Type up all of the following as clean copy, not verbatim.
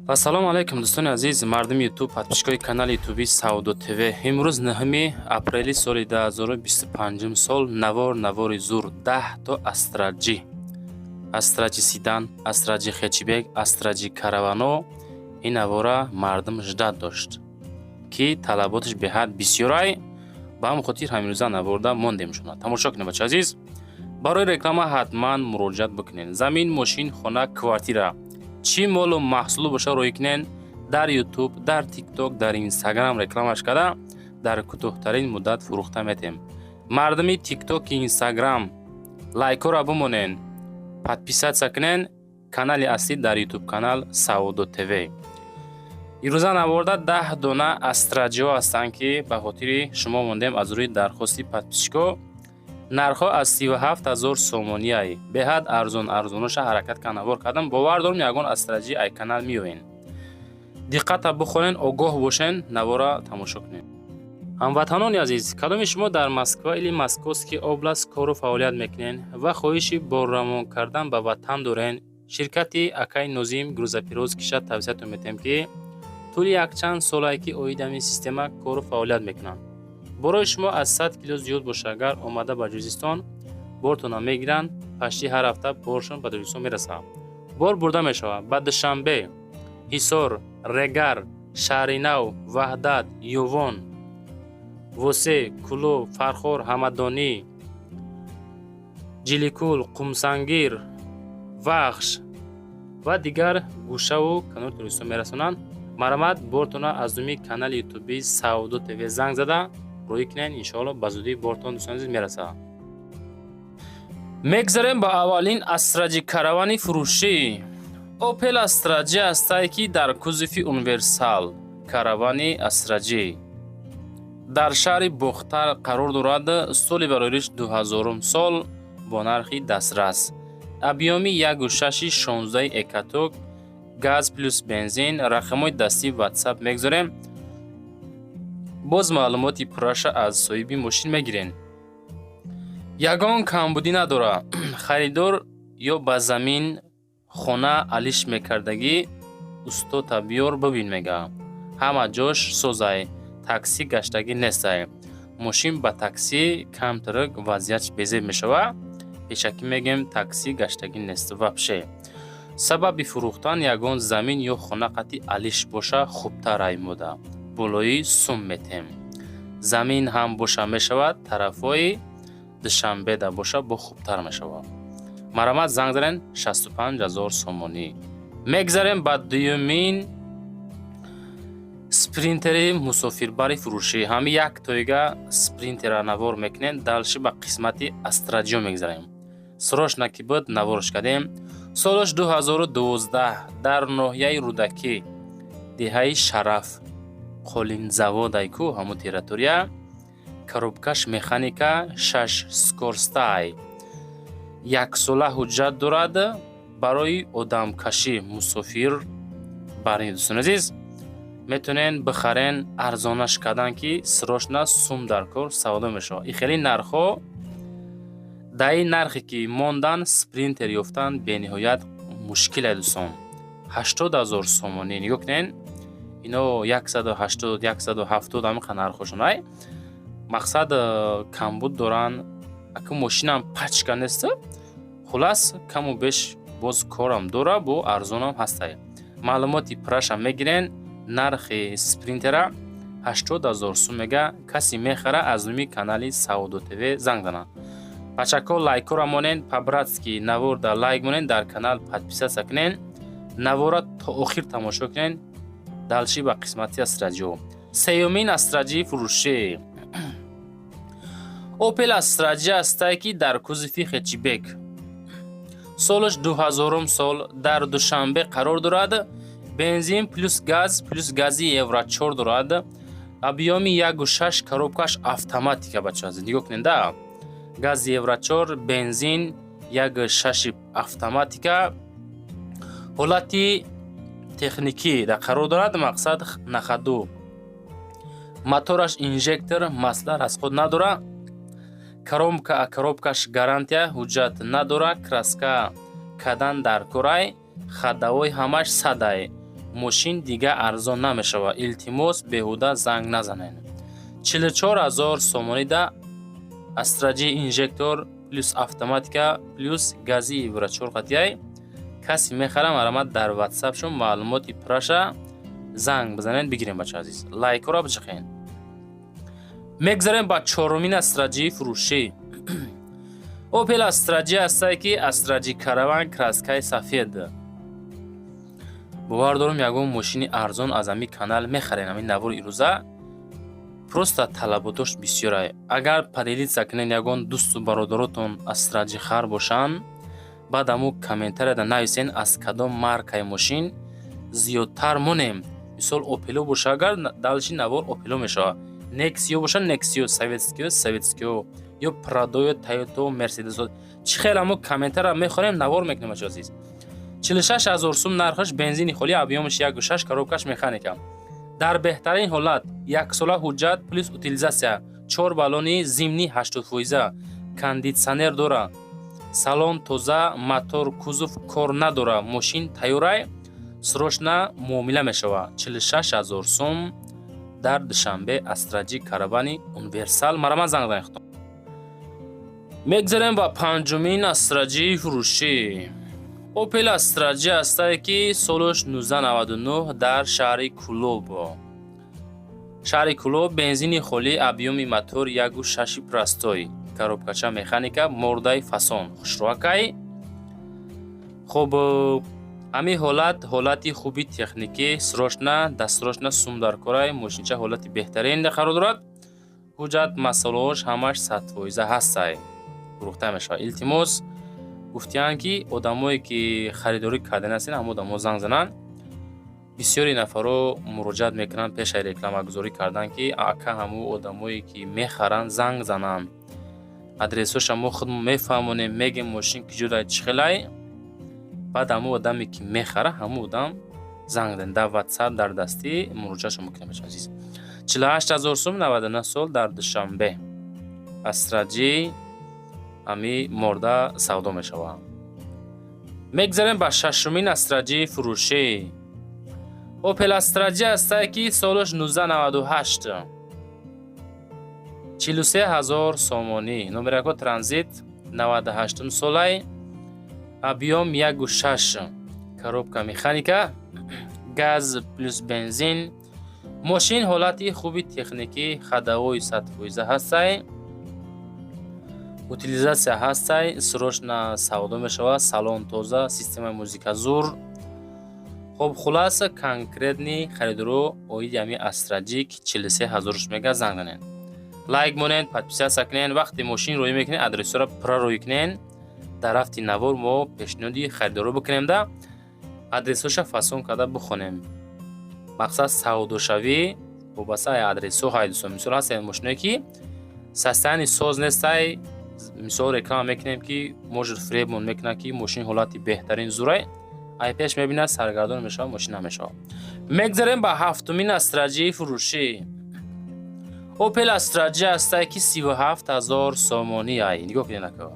Ассалому алайкум, дӯстони азиз, мардуми Ютуб, подписчикои канали ютуби Савдо ТВ. Имрӯз 9 апрели соли 2025 сол. Навор, навори зур: 10 то Астра Ҷи, Астра Ҷи седан, Астра Ҷи хэтчбек, Астра Ҷи каравано. Ин навора мардум ждать дошт, ки талаботаш беҳад бисёрай. Ба ҳамин хотир ҳамирӯза наворда мондем. Шуна тамошо кунед, бача азиз. Барои реклама ҳатман муроҷиат бикунед. Замин, мошин, хона, квартира, чӣ молу маҳсуло боша, роҳӣ кунен дар Ютуб, дар Тикток, дар Инстаграм рекламаш карда, дар кӯтоҳтарин муддат фурӯхта метем. Мардуми Тиктоки, Инстаграм, лайкҳоро бимонен, подписаться кунен. Канали аслӣ дар Ютуб, канал Савдо ТВ. Ирӯза наворда 10 дона Астра Ҷиҳо ҳастанд, ки ба хотири шумо мондем аз рӯи дархости подписчикҳо. Нархҳо аз 37 000 сомониай, беҳад арзон. Арзоноша ҳаракат кан навор кардам. Бовар дорам, ягон Астра Ҷи ай канал меоен. Диққата бихонен, огоҳ бошен, навора тамошо кунед. Ҳамватанони азиз, кадоми шумо дар Москва или Московский область кору фаъолият мекунен ва хоҳиши борравон кардан ба ватан дорен, ширкати акаи Нозим грузоперевозкиша тавсиятон метиҳем, ки тӯли якчанд солае ки оид ҳамин система кору фаъолият мекунанд. Борои шумо аз 100 кило зиёд боша агар, омада ба Ҷузистон бортона мегиранд. Пашти ҳар ҳафта боршон ба Тоҷикистон мерасад. Бор бурда мешавад ба Душанбе, Ҳисор, Регар, Шаҳринав, Ваҳдат, Ёвон, Восе, Кӯлоб, Фархор, Ҳамадонӣ, Ҷиликул, Қумсангир, Вахш ва дигар гӯшаву канори Тоҷикистон мерасонанд. Марҳамат, бортона аз номи канали ютуби Савдо ТВ занг зада роҳӣ кунед. Иншоалло, ба зудӣ бортон, дӯстони азиз, мерасад. Мегзарем ба аввалин Астра Ҷи каравани фурӯшӣ. Опел Астра Ҷи ҳастае, ки дар кузови универсал, каравани Астра Ҷи дар шаҳри Бохтар қарор дорад. Соли барориш 2000 сол, бо нархи дастрас, объёми 1,6, 16 экотек, газ плюс бензин. Рақамҳои дастии Ватсап мегузорем, боз маълумоти пурраша аз соҳиби мошин мегирен. Ягон камбудӣ надорад. Харидор ё ба замин, хона алиш мекардагӣ, устота биёр, бибин, мега. Ҳама ҷош созай, таксӣ гаштагӣ нестай. Мошин ба таксӣ камтарак вазъиятш безеб мешавад. Пешакӣ мегӯем, таксӣ гаштагӣ нест вообще. Сабаби фурӯхтан ягон замин ё хона қати алиш боша, хубтар аймода болои сум метем. Замин ҳам боша мешавад, тарафҳои Душанбеда боша, бо хубтар мешавад. Марҳамат, занг занед, 65 000 сомонӣ. Мегзарем ба дуюмин Спринтери мусофирбари фурӯшӣ. Ҳами як тойга Спринтера навор мекунем, дальше ба қисмати Астра Ҷио мегзарем. Срочно ки буд, наворш кардем. Солаш 2012, дар ноҳияи Рӯдакӣ, деҳаи Шараф, Қолинзаводай ку ҳамун территория. Коробкаш механика, шаш скоростай, яксола ҳуҷҷат дорад. Барои одамкашӣ, мусофир бари, дӯстони азиз, метавонен бихарен. Арзонаш кардан, ки срочно сум дар кор, савдо мешавад. И хеле нархҳо, дар ин нархе ки мондан, Спринтер ёфтан бениҳоят мушкиле, дӯстон. 80 000 сомонӣ. Нигоҳ кунен, ино 180, 170 ҳамиқа нархошон ай. Мақсад, камбуд доранд, ака. Мошинам пачка нест. Хулас, каму беш боз корам дора, бо арзонам ҳастай. Маълумоти пурраша мегирен. Нархи Спринтера 80 000 сум мега. Касе мехара, аз номи канали Савдо ТВ занг занад. Бачако, лайкҳоро монен, по-братски наворда лайк монен, дар канал подписаться кунен, навора то охир тамошо кунен. Дальше ба қисмати Астра Ҷио. Сеюмин Астра Ҷи фурӯшӣ Опел Астра Ҷи ҳастае, ки дар кузови хэтчбек, солаш 2000 сол, дар Душанбе қарор дорад. Бензин плюс газ плюс гази евро 4 дорад, объёми 1,6, коробкаш автоматика. Бача, нигоҳ кунед да: гази евро 4, бензин 1,6, автоматика, ҳолати техникӣ дар қарор дорад. Мақсад, на ходу, мотораш инжектор, масла расход надорад. Коробкаш гарантия, ҳуҷҷат надорад, краска кадан дар корай, ходовой ҳамаш садай. Мошин дига арзон намешавад, илтимос, беҳуда занг назанед. 44 000 сомонида Астра Ҷи инжектор плюс автоматика плюс гази Евро 4 қатияй. Касе мехара, марамат, дар ватсапшон маълумоти пурраша занг бизанед, бигирем. Бача азиз, лайкҳоро бичиқен. Мегзарем ба чорумин Астра Ҷии фурӯшӣ. Опел Астра Ҷи ҳастае, ки Астра Ҷи Караван, краскаи сафед. Бовар дорам, ягон мошини арзон аз ҳамин канал мехарем. Ҳамин навори ирӯза просто талаботош бисёрае. Агар поделиться кунед, ягон дӯсту бародаротон Астра Ҷи хар бошанд, баъд ҳамун комментарияда нависен, аз кадом маркаи мошин зиёдтар монем. Мисол, Опело боша агар, дальше навор Опело мешавад, Нексиё боша Нексиё, советскиё советскиё, ё Прадоё, Тойото, Мерседесо, чӣ хел, ҳамун комментария мехонем, навор мекунем. Бача азиз, 46 000 сум нархаш, бензини холӣ, объёмаш 1,6, коробкаш механика. Дар беҳтарин ҳолат яксола ҳуҷҷат плюс утилизация, чор баллони зимний 80%, кондитсионер дора, салон тоза, мотор, кузов кор надора, мошин тайёрай, срочно муомила мешавад. 46 000 сум дар Душанбе Астра Ҷи Каравани универсал, мараман занг занед худтон. Мегзарем ба панҷумин Астра Ҷии фурӯшӣ. Опел Астра Ҷи ҳастае, ки солаш 1999, дар шаҳри Кулоб, шаҳри Кулоб, бензини холӣ, объёми мотор 1,6 простой, коробкача механика, мордаи фасон, хушрӯакай. Хуб, ҳамин ҳолат, ҳолати хуби техникӣ, срочно дастрочно сум дар корай. Мошинча ҳолати беҳтарин қарор дорад, ҳуҷҷат масъалаҳош ҳамаш 100% ҳастай, фурӯхта мешавад. Илтимос, гуфтиянд, ки одамое ки харидорӣ кардан ҳастен, ҳамон одамо занг зананд. Бисёри нафарҳо муроҷиат мекунанд пешаи рекламагузорӣ кардан, ки ака, ҳамун одамое ки мехаранд, занг зананд, адресҳоша мо худмон мефаҳмонем, мегем мошин киҷодай, чӣ хелай. Баъд ҳамун одаме ки мехара, ҳамун одам занг занед, дар Ватсап, дар дастӣ муроҷиатшон мекунем. Бача азиз, 48 000 сум, 99 сол, дар Душанбе Астра Ҷи ҳами морда савдо мешавад. Мегзарем ба шашумин Астра Ҷии фурӯшӣ. Опел Астра Ҷи ҳастае, ки солаш 1998, 43 000 сомонӣ, номерако транзит, 98 солай, объём 1,6, коробка механика, газ плюс бензин. Мошин ҳолати хуби техникӣ, ходовой 100% ҳастай, утилизация ҳастай, срочно савдо мешавад. Салон тоза, системаи музыка зур. Хоб, хулоса, конкретный харидоро оиди ҳами Астра Ҷи, ки 43 ҳазорш мега, занг занед, лайк монед, подписаться кунед. Вақте мошин роӣ мекунед, адресҳоро пурра роӣ кунед. Дар рафти навор мо пешниҳоди харидоро бикунем, да адресҳоша фасон карда бихонем. Мақсад савдошавӣ вобаста адресҳо ҳай, дӯстон. Мисол, ҳастанд мошиное, ки состояние соз нестай. Мисол, реклама мекунем, ки может, фиребмон мекунад, ки мошин ҳолати беҳтарин, зурай, ай пеш мебинад, саргардон мешавад, мошин намешавад. Мегзарем ба ҳафтумин Астра Ҷии фурӯшӣ. Опел Астра Ҷи ҳастае, ки 37 000 сомонӣ ай. Нигоҳ кунед, ака,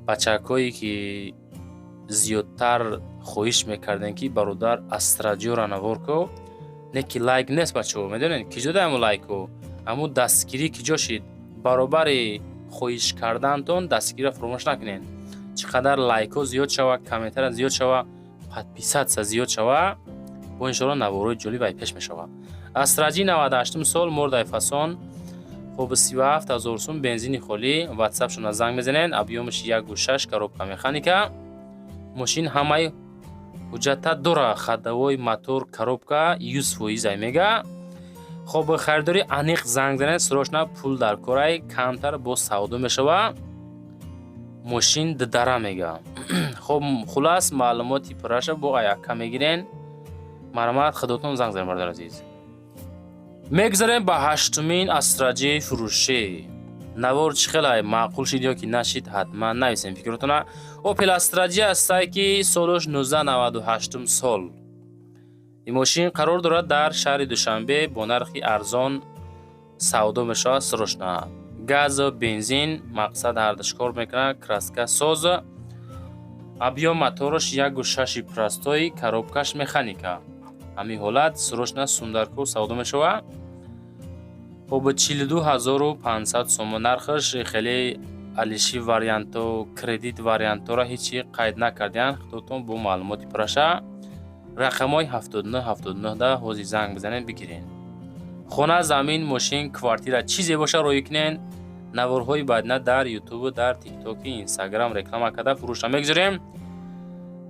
бачакҳое ки зиёдтар хоҳиш мекардем, ки бародар, Астра Ҷиёра навор ко, не ки лайк нест. Бачаҳо, медонед, ки ҷо даҳаму лайку, ҳамун дастгирӣ ки ҷо шид? Баробари хоҳиш кардантон дастгириро фаромӯш накунед. Чӣ қадар лайкҳо зиёд шава, комментария зиёд шава, подписаться зиёд шава, бо иншоалло наворҳои ҷолиб ай пеш мешавад. Астра Ҷи, 98 сол, мордаи фасон. Хоб, 37 000 сум, бензини холӣ, ватсапшона занг мезанед. Объёмаш 1,6, коробка механика. Мошин ҳамаи ҳуҷҷата дора, ходовой, мотор, коробка 100% ай мега. Хоб, харидори аниқ занг занед, срочно пул дар корай, камтар боз савдо мешава. Мошин ддара мега. Хоб, хулас, маълумоти пурраша бо аяка мегирен. Марҳамат, худотон занг занед, бародари азиз. Мегзарем ба ҳаштумин Астра Ҷи фурӯшӣ. Навор чӣ хелай, маъқул шид ё ки нашид, ҳатман нависем фикротона. Опел Астра Ҷи ҳастае, ки солаш 1998 сол. Ин мошин қарор дорад дар шаҳри Душанбе, бо нархи арзон савдо мешавад, срочно. Газу бензин, мақсад, ҳардуш кор мекунад, краска соз. Объём мотораш 1,6 простой, коробкаш механика. Ҳамин ҳолат срочно сумдарку савдо мешавад. Хоб, 42 500 сомон нархаш. Хеле алиши варианто, кредит вариантора ҳечи қайд накардиянд. Худотон бо маълумоти пурраша рақамҳои 79 79 да ҳозир занг бизанед, бигирен. Хона, замин, мошин, квартира, чизе боша, роӣ кунен. Наворҳои баъдина дар ютубу, дар тиктоки, инстаграм реклама карда фурӯшта мегузорем.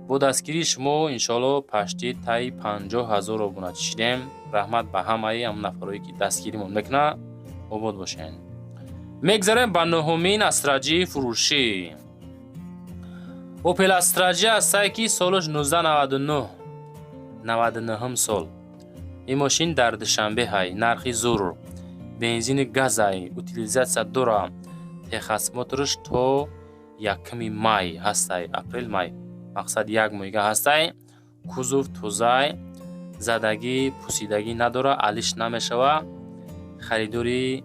Бо дастгирии шумо, иншоалло, пашти таи 50 000 обуначӣ шидем. Раҳмат ба ҳамаи ҳамн нафарое ки дастгиримон мекунад, обод бошед. Мегзарем ба нуҳумин Астра Ҷи фурӯшӣ. Опел Астра Ҷи ҳастае, ки солаш 1999, 99-ум сол. Ин мошин дар Душанбе ҳай, нархи зур, бензини газай, утилизация дора, техосмотрш то 1 май ҳастай, апрел, май, мақсад як моҳига ҳастай. Кузов тозай, задагӣ пусидагӣ надора, алиш намешава. Харидори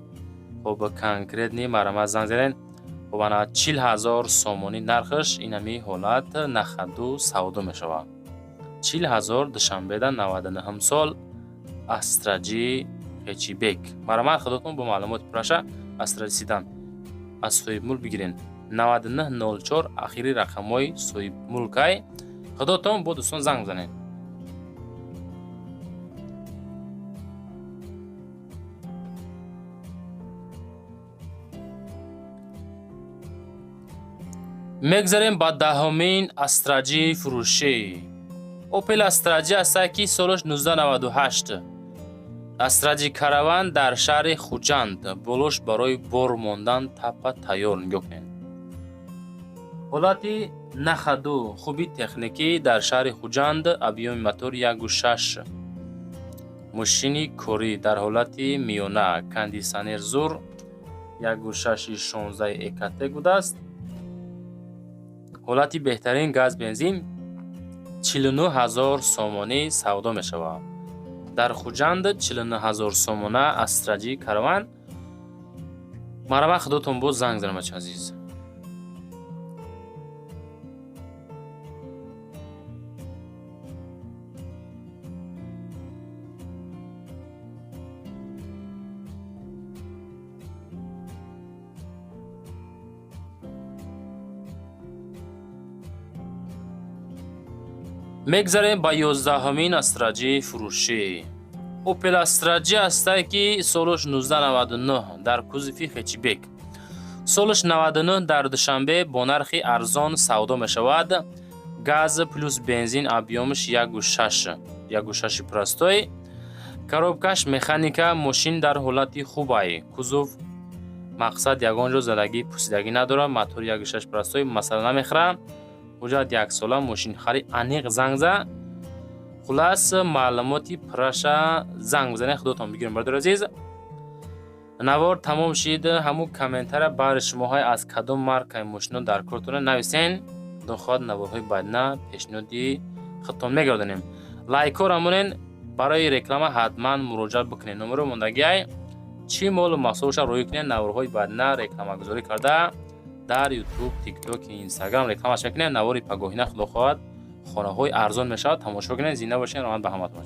хоб конкретный марҳамат занг занед. Хоб, ана 40 000 сомонӣ нархаш. Инами ҳолат на ходу савдо мешавад. 40 000, Душанбеда, 99-ум сол, Астра Ҷи хэтчбек. Марҳамат, худотон бо маълумоти пурраша Астра Ҷи седан аз соҳибмулк бигирен. 9904 ахири рақамҳои соҳибмулкай. Худотон бо дӯстон занг бизанед. Мегзарем ба 10-умин Астра Ҷи фурӯшӣ. Опел Астра Ҷи ҳастае, ки солаш 1998, Астра Ҷи Караван, дар шаҳри Хуҷанд, болош барои бор мондан тапа тайёр. Нигоҳ кунед, ҳолати на ходу, хуби техникӣ, дар шаҳри Хуҷанд, объёми мотор 1,6, мошини корӣ дар ҳолати миёна, кондитсионер зур, 1,6 16 Ecotec будааст, ҳолати беҳтарин, газ, бензин, 49 000 сомонӣ савдо мешавад. Дар Хуҷанд 49 000 сомона Астра Ҷи Караван. Марҳамат, худотон боз занг занем, бача азиз. Мегзарем ба 11-умин Астра Ҷи фурӯшӣ. Опел Астра Ҷи ҳастае, ки солаш 1999, дар кузови хэтчбек, солаш 99, дар Душанбе бо нархи арзон савдо мешавад. Газ плюс бензин, объёмаш 1,6, 1,6 простой, коробкаш механика. Мошин дар ҳолати хубай, кузов мақсад ягон ҷо задагӣ пусидагӣ надорад, мотор 1,6 простой, масъала намехӯрад. Ҳуҷҷат яксола. Мошинхари аниқ занг за. Хулас, маълумоти пурраша занг бизанед, худотон бигирем. Бародари азиз, навор тамом шид. Ҳамун комментария баъри шумоҳое аз кадом маркаи мошино дар кортона нависен. Худо хоҳад, наворҳои баъдина пешниҳоди худтон мегардонем. Лайкҳоро монен, барои реклама ҳатман муроҷиат бикунед. Номеро мондагиай, чӣ молу маҳсулоша роӣ кунед, наворҳои баъдина рекламагузорӣ карда дар ютуб, тикток, инстаграм рекламаш мекунем. Навори пагоҳина, худо хоҳад, хонаҳои арзон мешавад, тамошо кунед. Зинда бошед, раҳмат ба ҳаматон.